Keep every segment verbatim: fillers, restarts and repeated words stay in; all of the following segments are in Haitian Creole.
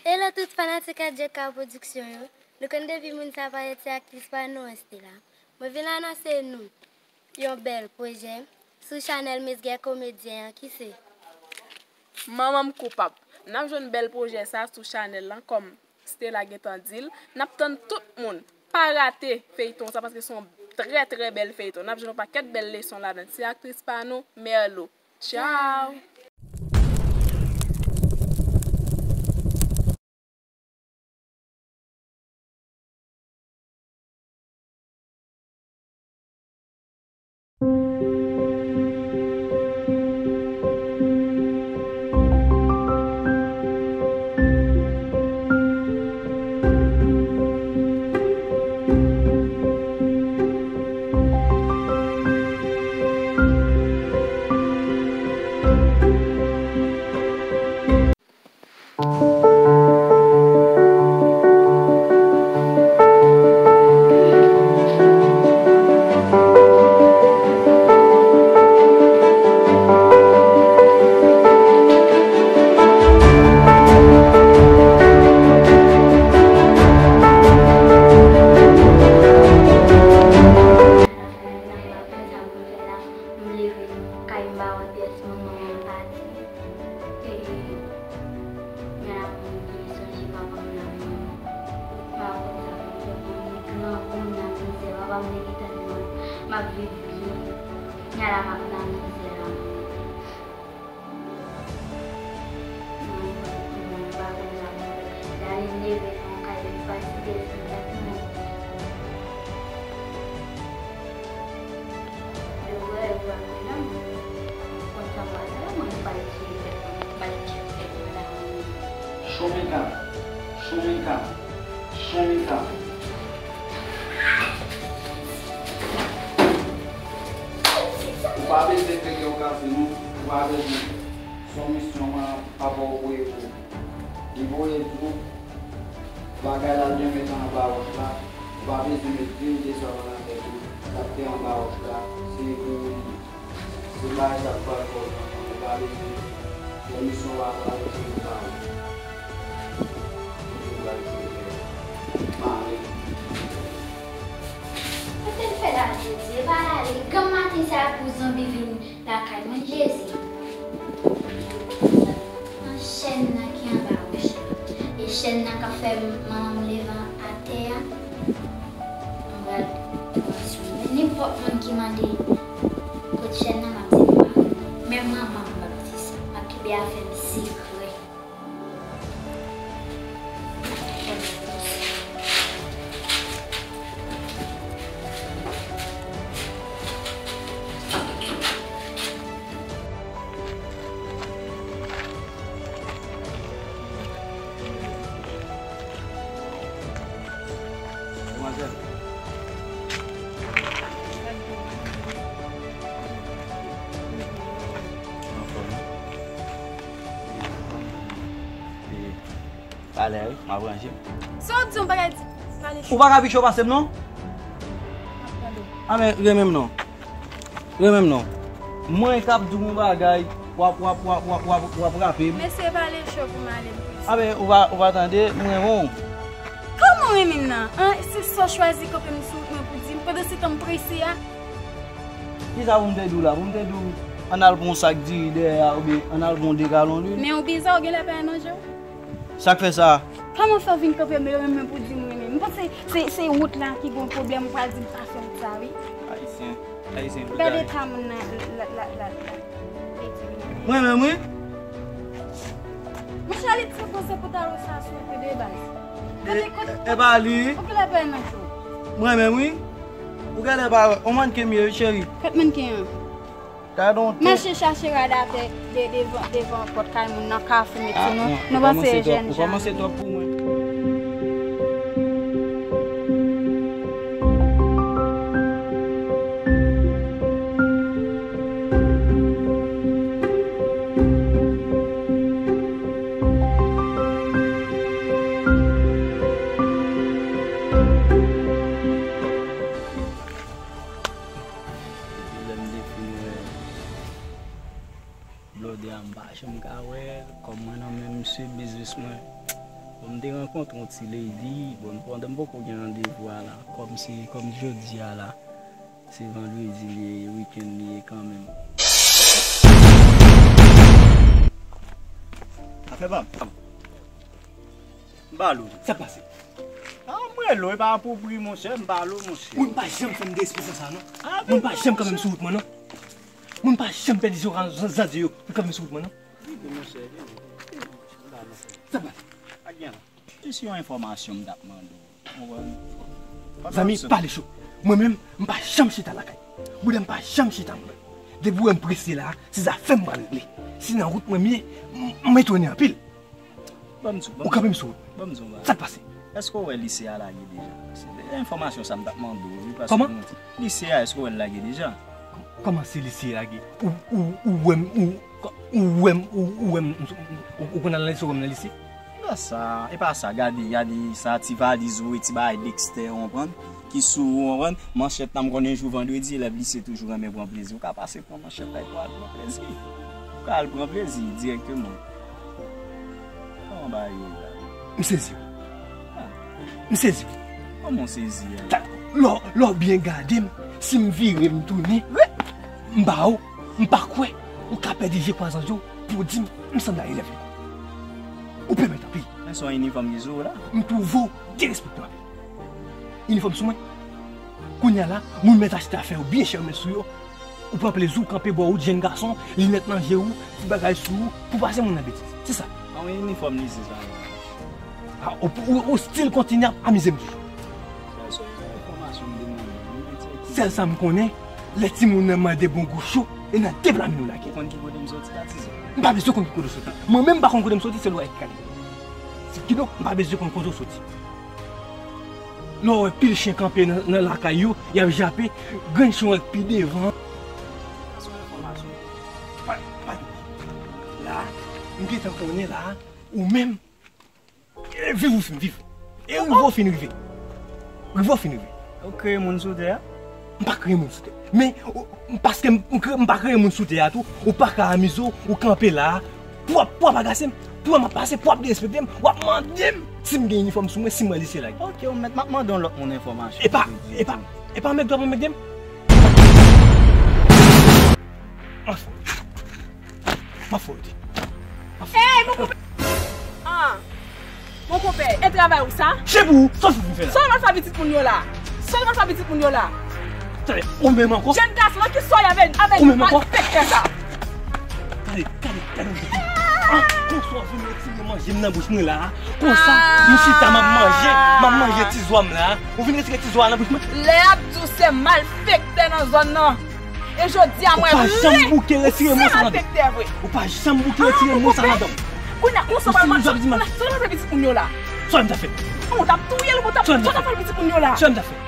Hello tout fanatik A J K Production yo. Nou konn depi moun sa parèt se aktris pa nou an Stella. Mwen vin anonse nou yon bèl pwojè sou chanèl Miss Guerre Comédien an ki se Manman m koupab. N ap jwenn bèl pwojè sa sou chanèl lan kòm Stella gentan di l. N ap tann tout moun. Pa rate feyton sa paske se yon trè trè bèl feyton. N ap jwenn yon pakèt bèl leson ladan. Se aktris pa nou, Merlo. Tchao! Mwen leve kay m pa wè pyès moun, manman m pati. E, men la mwen vin sonje papa m nan menm. M pa konn sa pou m fè pou m grangou nan mizè. Papa m te gentan di mwen m ap viv byen. Men la m ap nan mizè la. Mwen pa konn sa pou m fè. Dani m leve nan kay li pati desann tèt mwen. Yo wè yo ap mennen m. Konn sa m pral fè la, mwen m pral tiye tèt mwen, m pral tiye tèt mwen la. Chomika, Chomika, Chomika. Ou pa bezwen fè kè w kase non, ou pa bezwen. Se yon misyon mwen, papa w voye pou ou. Li voye di w bagay la l te met anba wòch la. Ou pa bezwen met grenn de sèl nan tèt ou. Sa k te anba wòch la, se pou ou li ye. Se bagay sa k pral fè w kontan. Ou pa bezwen. Kòmisyon w a pral retire pou ou. Ou pral retire kè w. Mare. Kote l fè l al Jezi? E pa l ale. Granm maten sa pou zanbi vin lakay mwen, Jezi. Nan chèn nan ki anba wòch la. E chèn nan k ap fè manman m leve atè a. Mwen pral pran swen li. Nenpòt moun ki mande kot chèn nan, m ap di m pa konnen. Menm manman m p ap di sa. M ap kenbe afè m sekrè. Demwazèl. Anfòm. Talè wi, m ap ranje m. Sa w di yon bagay di, pale cho. Ou pa ka pi cho pase m non. M ap tande w. A men, renmen m non. Renmen m non. Mwen k ap di w yon bagay, w ap, w ap, w ap, w ap, w ap, w ap rape m. Mesye, pale cho pou m ale m plis. A men, ou pa, ou pa tande, m renmen w. Kòman w renmen m nan? An, se sa w chwazi kanpe m sou wout mwen pou di m, pandan se tan m prese a. Kisa pou m te di w la? Pou m te di w, ann al pran yon sak diri dèyè a, oubyen ann al pran yon de galon lwil? Men ou bizè, ou genlè pa nan je w. Sa k fè sa? Kòman fè w vin kanpe m lè menm pou di m renmen m? M panse se, se wout la ki gon pwoblèm, ou pral di m pa fè wout sa wi. Ayisyen, Ayisyen, gade eta moun nan la, la, la, la. Mwen menm wi. Monchè, li ti panse pou ta wè sa sou wout de baz. Gade kote. E pa li. Ou genlè pa nan je w. Mwen menm wi. Ou genlè pa wè. On mannken m ye wi cheri. Kot mannken an? Mache chache rad atè de, devan, devan pòt kay moun nan kafou met sou nou. Nou panse e jèn jan. Ou kòmanse twòp pou mwen. Depi lè m te fin wè blòdè a, m pa janm ka wè l. Kòm mwen nan men m swiv biznis mwen, m M te rankontre yon ti lady, bon, pandan m poko gen randevou a la, kòm se, kòm jodi a la, se vandredi li ye, wikenn li ye kanmenm. Afè pa m. M pa lo. Sa k pase? Ah, m rele w, e pa pou pri, monchè, m pa lo, monchè. Moun pa janm fè m derespekte sa, non. Ah, moun pa janm kanpe m sou wout mwen, non. Moun pa janm pèdi zye yo, zan-, zandye yo, pou kanpe m sou wout mwen, non. Vini, monchè, vini. Vini, monchè, m pa nan fè. Sa k pase? Pa gen anyen. Jis yon enfòmasyon m t ap mande w. Ou konprann? Zanmi, pale cho. Mwen menm, m pa janm chita lakay. Bouda m pa janm chita mwen. Depi w wè m prese la, se zafè m pral regle. Si nan wout mwen m ye, m, m etone anpil. Ban m di w, ban m di w. Ou kanpe m sou wout. Ban m di w, sa k pase? Èske w wè lise a lage deja? Se enfòmasyon sa m t ap mande w, wi, paske... Kòman? Lise a, èske w wè l lage deja? Kòman se lise a lage? Ou, ou, ou wè m, ou, ou wè m, ou, ou wè m, ou, ou konn al nan lise, ou wè m nan lise? E pa sa, e pa sa, gade, gade sa, ti valiz ou e ti bagay Dexter, ou konprann? Ki sou ou, ou konprann? Manchèt la, m konnen jou vandredi, elèv lise toujou renmen pran plezi. Ou ka pase pran manchèt la epi w al pran plezi. Ou ka al pran plezi dirèkteman. Kòman bagay yo ye la? M sezi. Ah. M sezi. Kòman w sezi a? Lè w, lè w byen gade m, si m vire m tounen, m ba ou, m pa kwè ou ka pèdi je kwazan je w pou w di m, m sanble a elèv lekòl. Ou pèmèt anpil. Men se yon inifòm ki sou ou la. M twouve w derespekte w anpil. Inifòm sou mwen. Kounye a la, moun mèt achte afè yo byen chè, yo met sou yo. Ou pran plezi w kanpe bò wout, jenn gason, linèt nan je w, ti bagay sou ou, pou pase moun nan betiz. Se sa. An, yon inifòm lise sa. A, ou, ou, ou still kontinye ap amize m toujou. Sèl, sèl enfòmasyon m te mande w, wi, men se ki... Sèl sa m konnen, lè timoun nan mande bon gou cho, e nan de pla men nou lage. Ou konn ki kote m soti, patizan? M pa bezwen konn ki kote w soti. Mwen menm m pa konn kote m soti, se lè w wè ki kale. Se kidonk, m pa bezwen konn kote w soti. Lè w wè pil chen kanpe nan, nan lakay yo, y ap jape, grenn chen w wè k pi devan. Sa se yon enfòmasyon. Pa, pa gen. La, m gentan konnen la, ou menm, e, viv ou fin viv. E rive w fin rive. Rive w fin rive. Ou kreye moun sou tè a? M pa kreye moun sou tè. Men, ou, paske m, m kre-, m pa kreye moun sou tè a tou, ou pa ka amize w, ou kanpe la, pou w ap, pou w ap agase m, pou w ap pase, pou w ap derespekte m, w ap mande m si m gen inifòm sou mwen, si m wè lise lage. Ok, ou mèt, m ap mande yon lòt moun enfòmasyon. E pa, e pa, e pa mèt dwa pou mèt gen m. Anfen. M ap fè w di. Ey, mon konpè! Ah! Mon konpè, e travay ou sa? Chèf ou, sa w vin fè la? Sa w mal fè pitit moun yo la? Sa w mal fè pitit moun yo la? Tande, ou menm ankò? Jèn gason, nan ki sa w ye avèk, avèk malfektè sa? Ou menm ankò? Tande, tande, tande. Ah, konsa w vin retire manje m nan bouch mwen la. Konsa, m chita, m ap manje, m ap manje ti zwa m la. Ou vin retire ti zwa nan bouch mwen? Lè y ap di w se malfektè nan zòn nan. E jodi a mwen vle ou se malfektè vre. Ou pa janm bouke retire mo sa nan dan m. Ou pa janm bouke retire mo sa nan dan m. Kounye a, konsa w pral manje, kounye a, sa w pral fè pitit moun yo la? Sa w menm t ap fè? Ou t ap touye l, ou t ap, sa w t ap fè pitit moun yo la? Sa w menm t ap fè?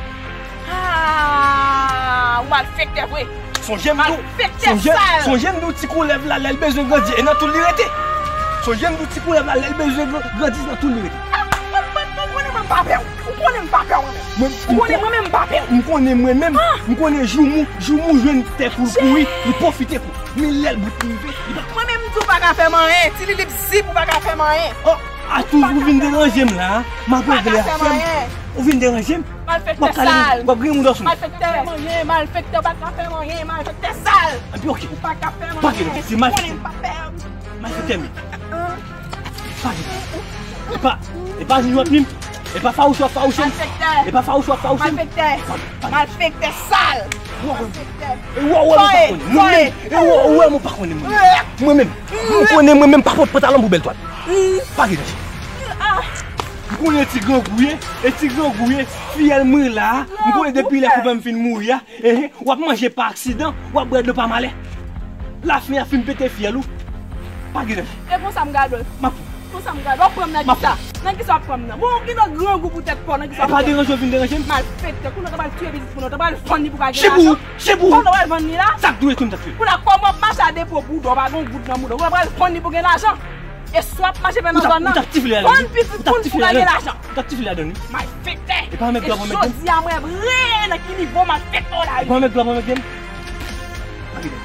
Ah, ou malfektè vre. Sonje m di w, sonje, sonje m di w ti koulèv la, lè l bezwen grandi, e nan tou l li rete. Sonje m di w ti koulèv la, lè l bezwen gran-, grandi, se nan tou l li rete. Ah, mwen, mwen, mwen, mwen, mwen pa pè w. Ou konnen m pa pè w mwen menm. Ou konnen mwen menm m pa pè w. M konnen mwen menm, m konnen joumou, joumou jwenn tè pou l kouri, li pwofite kou. Men lè l bout li rive, li pa ka. Mwen menm m di w pa ka fè m anyen, ti lilip zip ou pa ka fè m anyen. Oh, atou ou vin deranje m la, m ap regle afè m. Ou vin deranje m. Malfektè sal. W ap griyen mouda sou mwen. Malfektè, malfektè, w pa ka fè m anyen, malfektè sal. Epi ok. Ou pa ka fè m anyen. Pa gen, se malfektè. Ou konnen m pa pè w. Malfektè men. Pa gen. E pa, e pa Junior Plim. E pa Farouch w ap farouche m. Malfektè. E pa Farouch w ap farouche m. Malfektè. Pa gen. Malfektè sal. Malfektè. E wè, wè, mwen pa konnen. Mwen menm. E wè, wè, mwen pa konnen mwen menm. Mwen menm. Mwen konnen mwen menm pa pot pantalon pou bèl twal. Pa gen danje. M konnen ti grangou ye, e ti grangou ye, fiyèl mwen la, m konnen depi lè konpè m fin mouri a, ehe, w ap manje pa aksidan, w ap bwè dlo pa malè. Lafen a fin pete fiyèl ou. Pa gen danje. E konsa m gade w. M ap. Konsa m gade w. W ap pran m nan kisa? Nan kisa w ap pran m nan? Bon, ou gen nan grangou pou tèt pa w, nan kisa w ap pran m? E pa deranje w vin deranje m. Malfektè, kounye a w ta pral tiye pitit moun nan, w ta pral vann li pou gade lajan. Chibou, chibou. Kounye a w ta pral vann li la? Sa k dwe tou m t ap fè? Kounye a kòman w ap mache a de po bouda w, pa gen yon goud nan mouda w, kounye a w ta pral vann li pou gen lajan. E si w ap mache pran nan zòn nan, vann pitit moun pou gade lajan. Ou t ap tifle ladan wi. Malfektè. E pa mèt dwa pou mèt gen m. E jodi a mwen vre nan ki nivo malfektè w la ye. E pa mèt dwa pou mèt gen m. Pa gen m.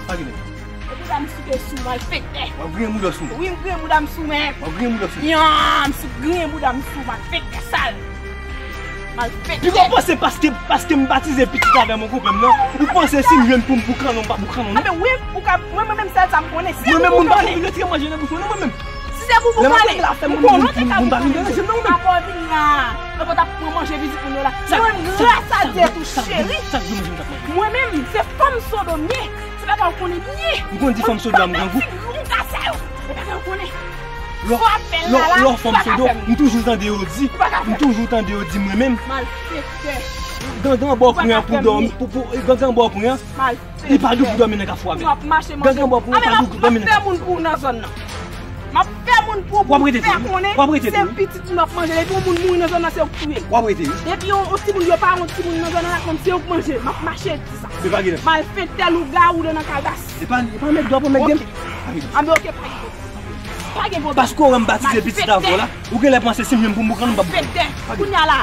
Pa gen m. E pou sa M souke sou malfektè. W ap griyen mouda w sou mwen. Wi, m griyen mouda m sou mwen. W ap griyen mouda w sou mwen. Yan, m sou griyen mouda m sou malfektè sal. Malfektè. Piga w panse paske, paske m batize pitit avè m, ou konprann non? Ou panse si m jwenn pou m boukannen, m pa boukannen non? Anben wi, ou ka, mwen, mwen menm sèl sa m konnen. Si se pou boukannen. Mwen menm m pa vle retire manje nan bouch mwen non, mwen menm. Si se pou boukannen, m konnen w te ka boukannen. Apa w vin la. Apa w t ap pran manje pitit moun yo la. Mwen menm, gras a Dye tou cheri. Mwen menm, se fanm Sodòm m ye. Se bagay ou konnen m ye. M konn di fanm Sodòm grangou. M ka sa yo. E bagay ou konnen. Lò, lò, lò fanm Sodòm, m toujou tande yo di, m toujou tande yo di mwen menm. Malfektè. Gangan ba w pwen an pou dòmi, pou, pou, gangan ba w pwen an. Li pa dou pou dòmi nan kafou avè l. Gangan ba w pwen an pa dou pou dòmi nan kafou. M ap fè moun pou w nan zòn nan. M ap fè moun pou, pou fè konnen se pitit moun ap manje. Depi yon moun mouri nan zòn nan, se ou k touye l. W ap rete wi. Depi yon, yon timoun, yo pa yon timoun nan zòn nan, la konn se ou k manje l. M ap mache di sa. Malfektè, lougawou nan kalbas. E pa, e pa mèt dwa pou mèt gen. Anben oke, pa gen pwoblèm. Pa gen pwoblèm. Paske w wè m batize pitit avè w la, ou genlè panse si m jwenn pou m boukannen m p ap boukannen. Malfektè. Kounye a la,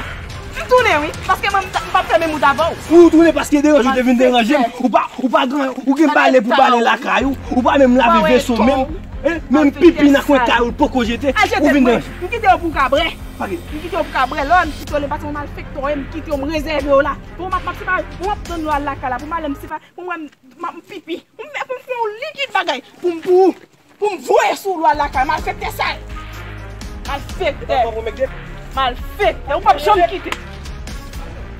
m tounen wi, paske mwen m p ap fè menm wout avè w. Wi, ou tounen paske deranje w te vin deranje m. Ou pa, ou pa gen, ou gen bale pou bale lakay ou, ou pa menm lave veso menm. Menm pipi nan kwen kay ou l poko jete, ou vin deranje. M kite w pou kabrè. M kite w pou kabrè, lò m kite w, lè m pase yon malfektè, m kite w, m rezève w la. Pou m ap, m ap separe, pou m ap tann w al lakay la, pou m ale m separe, pou m wè m, m ap pipi. Pou m fè, pou m fè yon likid bagay, pou m, pou, pou m voye sou w al lakay, malfektè sal. Malfektè. Malfektè, ou p ap janm kite.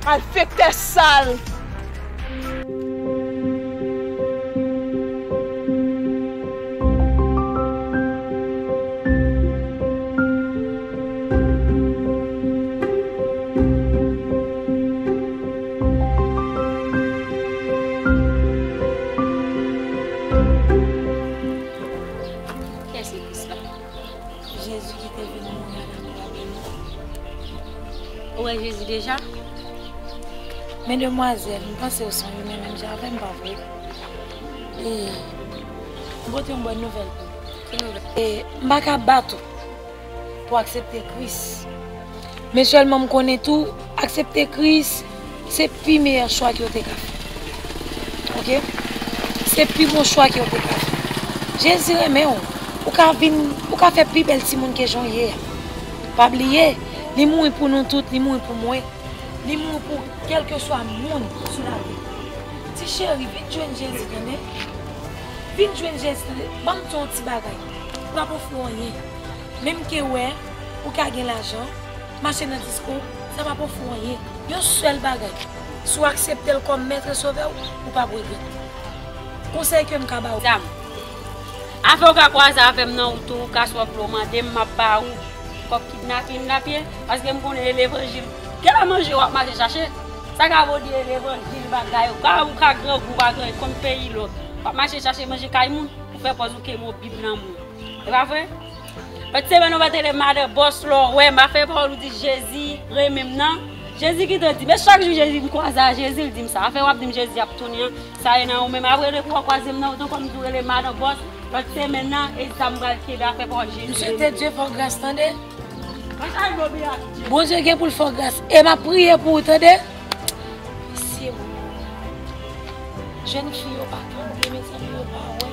Malfektè sal. Kiyès se Kris la? Jezi ki te vin mouri a lakwa pou nou. Ou wè Jezi deja? Men demwazèl, m panse w se yon imen menm jan avè m, pa vre? E, m pote yon bòn nouvèl pou ou. Ki nouvèl? E, m pa ka bat ou pou w aksepte Kris. Men sèlman m konnen tou, aksepte Kris, se pi meyè chwa ke w te ka fè. Oke? Se pi bon chwa ke w te ka fè. Jezi renmen w. Ou ka vin, ou ka fè pi bèl timoun ke jan w ye a. Pa bliye, li mouri pou nou tout, li mouri pou mwen. Li mouri pou kèlkeswa moun sou latè. Ti cheri, vin jwenn Jezi, tande. Vin jwenn Jezi, tande. Ban m di w yon ti bagay. L p ap ofri w anyen. Menm ke w wè, ou ka gen lajan, mache nan disko, sa p ap ofri w anyen. Yon sèl bagay, si w aksepte l kòm Mèt e Sovè w, ou p ap regrèt. Konsèy ke m ka ba w. Zam. Afè w ka kwaze avè m nan wout ou, ou ka sòt vle w mande m, m ap ba ou. Kòb kidnapin n ap ye, paske m konnen e levanjil. Genlè manje w ap mache chache. Sa ka vo di e levanjil bagay, ou ka, ou ka grangou, ou pa gen, konn peyi lòt. W ap mache chache manje kay moun, ou fè pòz ou kenbe yon bib nan men w. E pa vre? Lòt semèn ou pa te rele madan bòs la, w wè, m pa fè pawòl ou di Jezi renmen m nan. Jezi ki te di, men chak jou Jezi m kwaze a Jezi, l di m sa. Afè w ap di m Jezi ap tounen an, sa ye nan ou menm. Apre depi w kwaze m nan wout ankò, m di w rele madan bòs, lòt semèn nan, e zam pral kenbe afè pawòl Jezi. Misye te Dye fè w gras, tande. Bondye gen pou l fè w gras. E m ap priye pou ou, tande. Mesye, jèn fi yo pa tande, mezanmi, yo pa wè.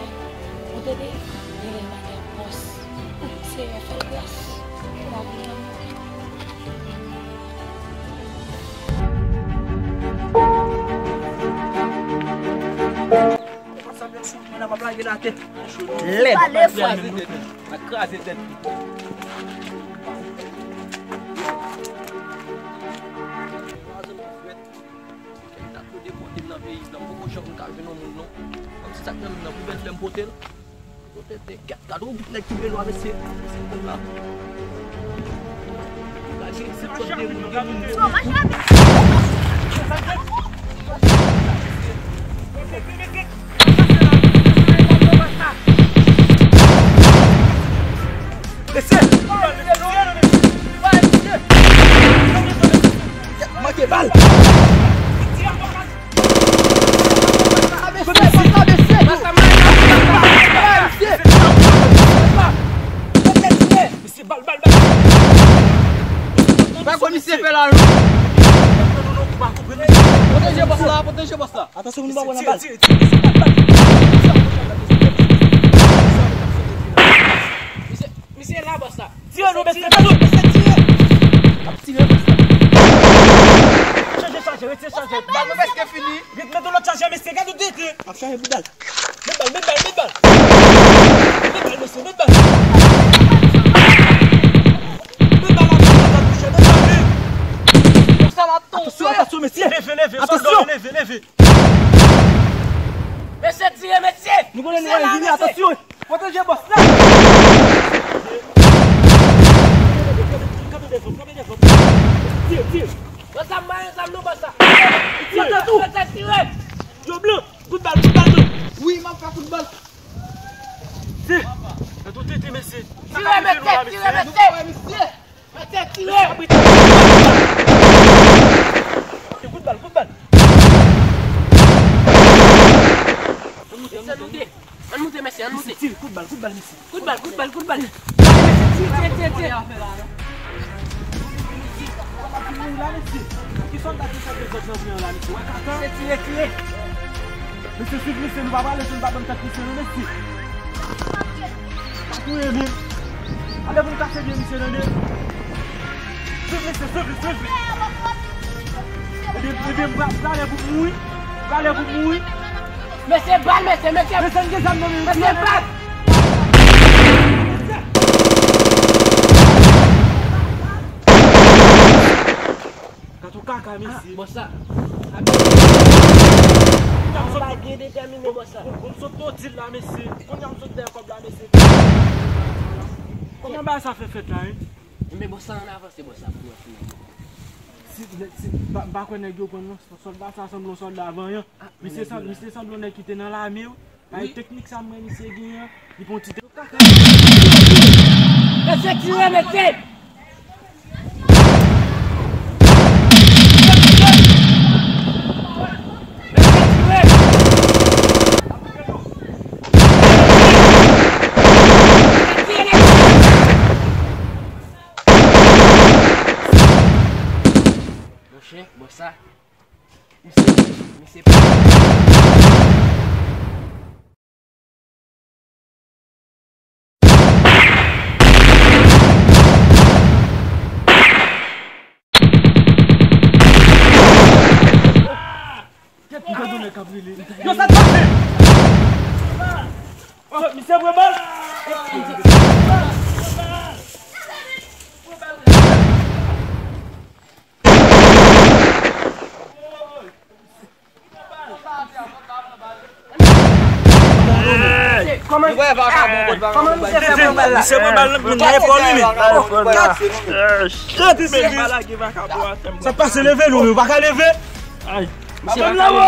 Ou tande? Rele madan bòs. Seyè, fè l gras. Mwen ap lage l atè. Lèd. Pale fwa. Kraze tèt li. Kèk dat yo depòte m nan peyi m nan, m poko janm ka jwenn yon moun non. Kòmsi sa k nan men m nan pi bèl lè m pote l. Pote tèt, gad yon bout nèg ki vle lwa, mesye. Mesye konn la. Gad se, se kòd de moun, de moun. Mesye! Manke bal! Mesye, bal, bal, bal! Sa komisè fè la, non? Pwoteje bòs la, pwoteje bòs la. Atansyon pou nou pa pran nan bal. Tire, tire, tire, tire, tire. E la, bòs la. Tire nou, mesye, gade, mesye, tire. Ap tire, bòs la. Chanje chaje, retire chaje. Bal nou prèske fini. Ret, mete lòt chaje, mesye, gade, tete. Ap chaje bout bal. Met bal, met bal, met bal. Met bal, mesye, met bal. Met bal, met bal, met bal, met bal. Bòs la, m ap tonbe. Atansyon, atansyon, mesye. Leve, leve, atansyon. Leve, leve. Mesye, tire, mesye! Nou konnen nou vini, atansyon! Pwoteje bòs la! Tire, tire! Bòs la, m ba yo zam non, bòs la! Tire tou! Mesye, tire! Yo blan! Kout bal, kout bal, blan! Wi, m ap fè kout bal! Tire! Nan tout tete, mesye! Tire, mesye! Tire, mesye! Mete tire! Kout bal, kout bal. Ann moute, ann moute, ann moute, mesye, ann moute. Tire, kout bal, kout bal, mesye. Kout bal, kout bal, kout bal. Tire, tire, tire, tire. Ki sòlda ki sòti zòt nan men an la, mesye? Wè kaka. Tire, tire, tire. Mesye, swiv misye, nou pa prale si nou pa bann tèt misye, non, mesye. Pa touye, men. Ale pou n kase byen misye, tande. Swiv misye, swiv li, swiv li. Ebyen, ebyen, m pra-, prale pou m mouri. Prale pou m mouri. Mesye, bal, mesye, mesye. Mesye, n gen zam nan men nou. Mesye, bal. Gato kaka, mesye. Bòs la. Kounye a m sot, byen detèmine, bòs la. Bon, m sot nan dil la, mesye. Kounye a m sot dèyè kòb la, mesye. Kòman bagay sa fè fèt la, hein? Men bòs la, ann avanse, bòs la, pou nou fini. Si, si, m pa, m pa kwè nèg yo pran non. Sòlda sa sanble yon sòlda vanyan. Misye sanble yon nèg ki te nan lame, wi. Ay, teknik sa mwen misye genyen, li pon ti te-, Mesye tire, mesye! Monchè, bòs sa. Misye, misye pa. Kèt, m tande yon nèg k ap rele. Yo, sa t pase? Oh, misye pran bal. Kòman misye fè pran bal la? Misye pran bal nan, nan epòl li, men. Shit, men. Sa pase, leve nou, men, ou pa ka leve. Ay. Misye pa ka leve.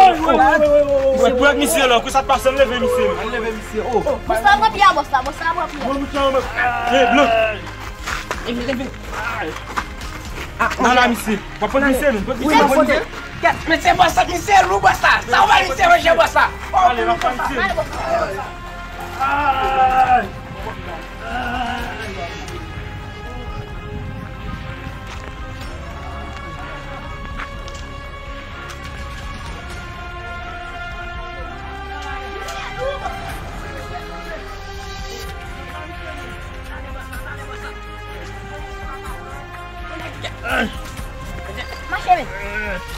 Ou wè misye la, kou sa t pase, leve misye. Leve misye, oh. Bòs la pran pye a, bòs la, bòs la pran pye a. Hey, blan. Leve, leve. Ala misye. W ap pot misye, men. Pot misye, men. Kèt, men se bòs la, misye lou bòs la. Sa w bay misye manje bòs la. Oh, ale, lou bòs la. Ay. Mache, men.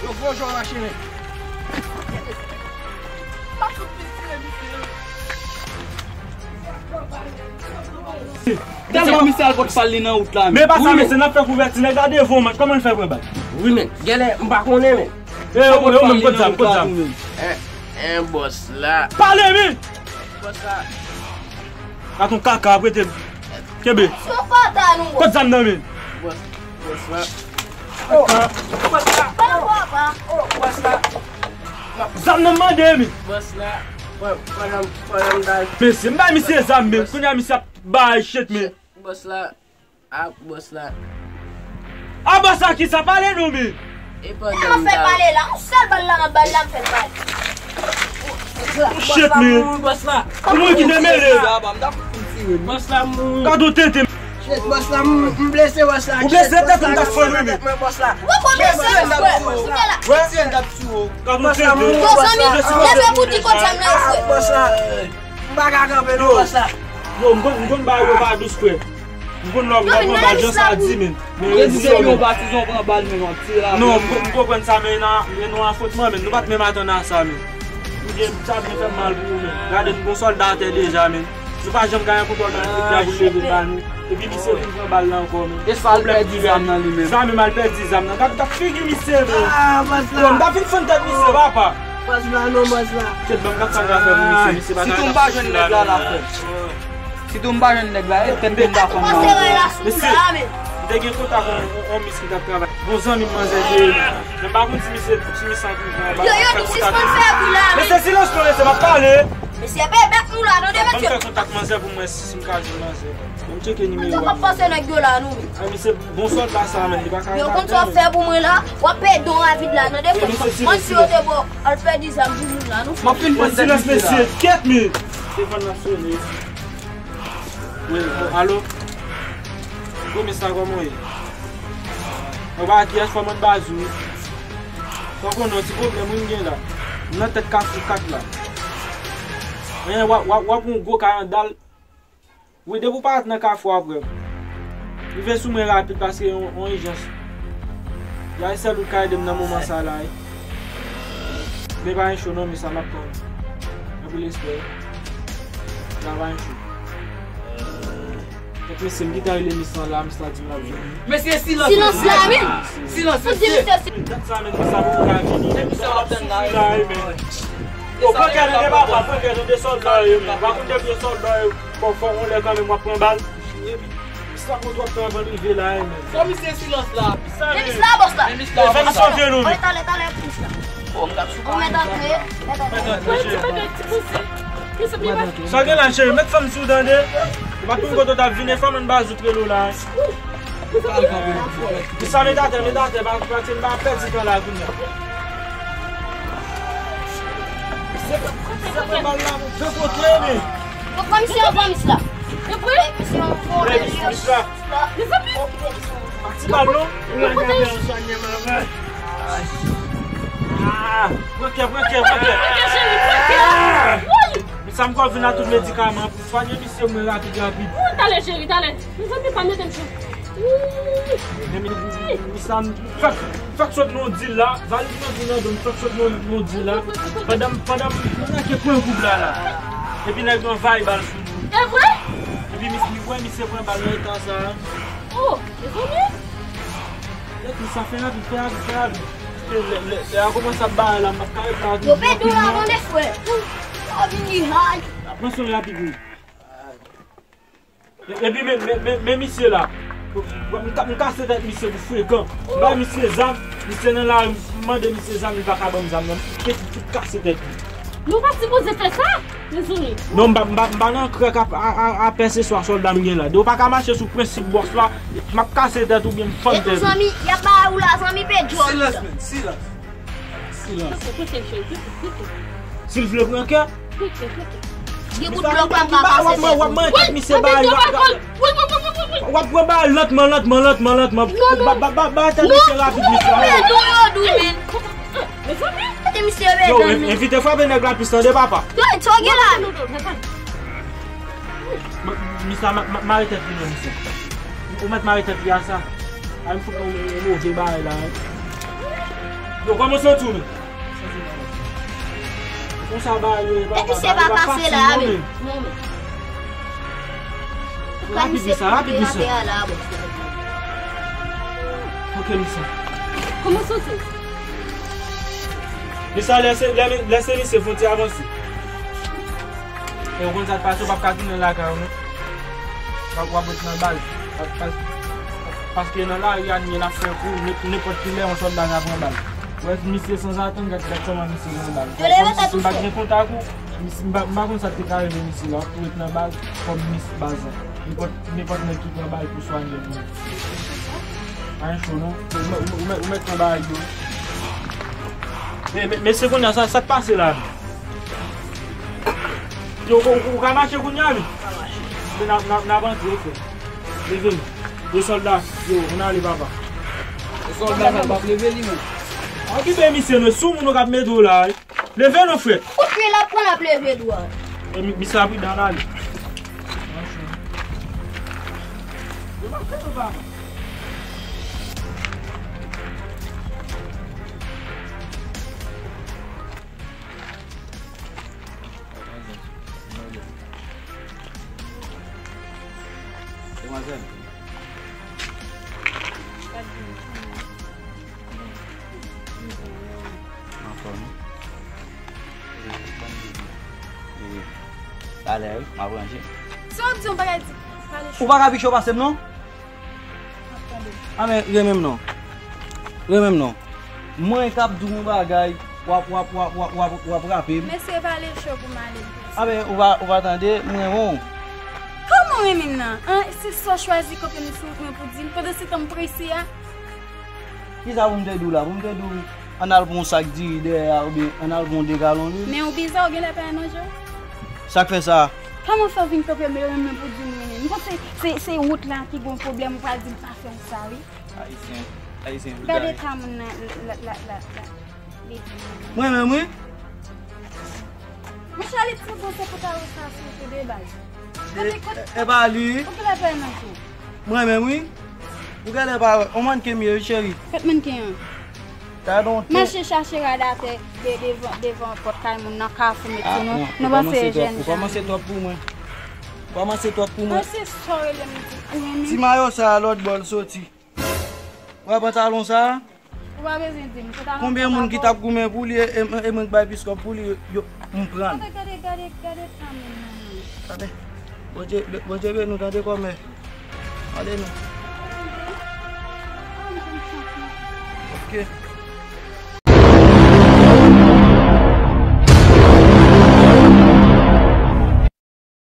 Yo gwo jan mache, men. Tèlman misye al pot pal li nan wout la, men. Men pa sa, mesye, n ap fè kouvèti, nèg la devan w, men kòman l fè pran bal? Wi, men. Genlè, m pa konnen, men. Eh, yo, yo, menm, kot zam, kot zam. Eh, eh, bòs la. Pale, men! Bòs la. Gaton kaka, ap rete. Kenbe. Kot zam nan, men? Bòs, bòs la. Oh, bòs la. Oh, bòs la. Zam nan mande, men. Bòs la. Pran, pran nan, pran nan dal. Mesye, m bay misye zam, men. Kounye a misye ap bay shit, men. Bòs la. Ah, bòs la. Ah, bòs la, kisa pale nou, men? E pandan m fè pale la, yon sèl bal la, m ap bay la, m fè l pale. Shit, men. Bòs la. Ou moun ki te mele. Bòs la, m mouri. Gade w tete. Shit, bòs la, m, m blese, bòs la. Ou blese tèt ou, m t ap fè l, wi, men. Bòs la. Ou poko blese, frè. Kite la. Gade w tete. Yo, zanmi, leve pou di kot zam nan yo, frè. Bòs la. M pa ka kanpe non, bòs la. Yo, m konn, m konn bagay yo pa dous, frè. M Ou konn lè w pran bal jan sa di, men. Men redi sòlda. Ou patizan pran bal, men w ap tire avè l. Non, m konprann sa, men nan, men nou afwontman, men nou pa t menm atann a sa, men. Ou byen, sa byen fè m mal pou ou, men. Gade, nou gon sòlda atè deja, men. Nou pa janm genyen kontwòl nan ekipi a pou leve ba nou. Epi misye vin pran bal la ankò, men. E sa l pèdi zam nan li menm. Sa menm al pèdi zam nan. Gad, gad figi misye, men. Ah, bòs la. Bon, m ta fin fann tèt misye, papa. Bòs la, non, bòs la. Kèt, ban m gad sa m ka fè pou misye, misye pa ka. Sitou m pa jwenn nèg la, la fè. Sitou m pa jwenn nèg la, e tèt m ta fann nan. Mesye, m te gen kontak yon, yon, yon mis ki t ap travay. Bon zanmi m manzè te ye. Men m pa konn si misye, si misye an prizon anba. Yo, yo, nou sispann fè bri la, men. Mesye, silans non, mesye, m ap pale. Mesye, pe bèt nou la, tande, mesye. Ban m fè kontak manzè pou mwen si m ka jwenn manzè. Ban m tcheke nimewo a. Manzè p ap pase nèg yo la, non, men. Ay, mesye, bon sòlda sa, men, li pa ka. Yo konn sa w ap fè pou mwen la, w ap pèdi yon lavi la, tande, frè m. Mwen si yo te bon, al pèdi zam pou moun la, non. M ap fin pran silans, mesye, kèt, men. Telefòn nan sonnen. Wi, bon, alo? Wi, mesye, kòman w ye? Mwen pa kiyès, fò mwen baz ou. Fò konnen yon ti pwoblèm wi m gen la. M nan tèt Kafou kat la. Anyen, w ap, w ap, w ap yon gwo kay andal. Wi, depi w parèt nan Kafou apre m. Rive sou mwen rapid paske yon, yon ijans. Yay sèl ou ka ede m nan moman sa la wi. Men pa gen cho non, men sa m ap tann. Anpil respè. Travay cho. Kèt mesye, m gentan rele misye la, misye la di m l ap vini. Mesye, silans. Silans la, men. Silans, mesye. Dat sa, men, misye ap vini. Misye ap tann la, wi. Yo, pran kè tande papa, pran kè tande sòlda yo, men. Pa konn depi yo sòlda yo, fò, fò yon lè kanmenm w ap pran bal. Misye ap pran twòp tan avan l rive la, wi, men. Fò misye silans la. Men misye la, bòs la. Men misye la, bòs la. Fè misye antre non, men. Talè, talè, talè, misye la. Bon, m t ap sou kòmantè. Mèt antre, mèt antre. Sa gen la, cheri, met fanm sou tande. Ou pa konn kote w t ap vin, e fanm ann ba zout rele w la. Di sa, met atè, met atè, pa, pa, pa pèdi tan la kounye a. Se, se pran bal la, de kote, men. Yo pran misye, yo pran misye la. Yo pran misye, yo pran misye la. Mezanmi! Ti bal non? Ou la gade an soigne maman. Ah, pran kè, pran kè, pran kè. Pran kè, cheri, pran kè. Woy! Sa m kwè vin a tout medikaman pou soigne misye mwen rapid, rapid. Woy, talè, cheri, talè. Mezanmi, pa mete m sou. Woy! Men mi, mi, mi, mi sa m fèk, fèk sot nan dil la. Valiz mwen vin nan do m, fèk sot nan, nan dil la. Pandan, pandan m manke pran koub la, la. Epi nèg yo anvayi bal sou nou. E vre? Epi misye, wè misye pran bal nan eta sa. Oh, mezanmi. Nèg, misye fè rapid, fè rapid, fè rapid. Paske lè, lè, lè a kòmanse ap bay la, m ap ka ret la. Yo pèdi w la, tande, frè. Sa vin li hay. Pran son rapid, wi. E, epi men, men, men, men misye la. M ka, m kase tèt misye pou frekan. M bay misye zam, misye nan lari, m mande misye zam, li pa ka ban m zam nan. M pete tout kase tèt li. Nou pa sipoze fè sa, mezanmi. Non, m pa, m pa, m pa nan krèk a, a, a, a pèseswa sòlda m gen la. Depi w pa ka mache sou prensip bòs la, m ap kase tèt ou byen m fann tèt ou. Zanmi, y ap ba ou la, zanmi, pe djòl. Silans, men, silans. Silans. Si l vle pran kè. Gen kout blòk la, m ka pase tèt ou. W ap manyen tèt misye ba yo. W ap pran ba lantman, lantman, lantman, lantman. Ba, ba, ba, ba tèt misye rapid, misye. Yo, envite frape nèg la plis tande, papa. Yo, sa w gen la? Misye, ma, ma, mare tèt li non, misye. Ou mèt mare tèt li a sa. Ay, m fout yon, yon move bagay la, wi. Yo, kòman w santi w, men? Konsa bagay yo ye, papa, bagay yo pa fasil non, men. Rapid, misye, rapid, misye. Ok, misye. Kòman w santi w? Misye, lèse, lè, lèse misye fè yon ti avanse. E ou konn sa k pase, ou p ap ka tounen lakay ou non. W ap, w ap ret nan bal. Pa, pa, paske nan lari a, n ap fè kou, nenpòt ki lè, yon sòlda ka pran bal. Ou wè, misye sanzatann, gad, gad kòman misye pran bal. Kòm si m pa t gen kontak ou, m pa, m pa konn sa k te ka rive misye la, w ap tou ret nan bal, kòm mis baz la. Nenpòt, nenpòt nèg ki pran bal pou swanye moun. Pa gen cho non. Ou mèt, ou mèt, ou mèt pran bagay yo. Men, men, men se kounye a, sa, sa k pase la? Yo, ou, ou ka mache kounye a, men? N ap, n ap, n ap antre, frè. Leve nou. Yo, sòlda, yo, ann ale, papa. Sòlda sa p ap leve li menm. Okipe misye, non, sou moun ou k ap mete w la, wi. Leve non, frè. Kout pye l ap pran, l ap leve dwat. E, mi, misye a pridan, ann ale. Yo, Demwazèl. Anfòm. Talè wi, m ap ranje. Si w di yon bagay, di, pale cho. Ou pa ka pi cho pase m non? M ap tande. A men, renmen m non. Renmen m non. Mwen k ap di w yon bagay, w ap, w ap, w ap, w ap, w ap, w ap rape m. Mesye, pale cho pou m ale. A men, ou pa, ou pa tande, m renmen w. Kòman w renmen m nan? An, se sa w chwazi kanpe m sou wout mwen pou di m, pandan se tan m prese a. Kisa pou m te di w la? Pou m te di w, ann al pran yon sak diri dèyè a, oubyen ann al pran yon de galon lwil? Men ou bizè, ou genlè pa manje w. Sa k fè sa? Kòman fè w vin kanpe m, men pou di m renmen m? M panse se, se wout la ki gon pwoblèm, ou pral di m pa fè w sa, wi. Ayisyen, Ayisyen, gade eta moun nan, la, la, la, la. Mwen menm, wi. Monchè, li ti bon, se pou ta wè sa sou tou de baz. E, e, e pa li. Ou genlè pa nan tou. Mwen menm, wi. Ou genlè pa wè. On mannken m ye, wi, cheri. Kot mannken an? Gadon tou. Mache chache rad atè de, devan, devan pòt kay moun nan kafou, met sou nou. Nou panse jèn jan. Ou kòmanse twòp pou mwen. Ou kòmanse twòp pou mwen. Mwen se sa w rele m di. Ou renmen? Ti mayo sa a lòt bò l soti. Ou wè pantalon sa a? Ou pa bezwen di m, se ta konbyen moun ki t ap goumen pou li, e, e, e mwen k bay piskòp pou li, yo, m pran l. Gade, gade, gade, gade fanmi nan. Gade. Bondye, Bondye beni nou, tande kòmè. Ale nou. Ok.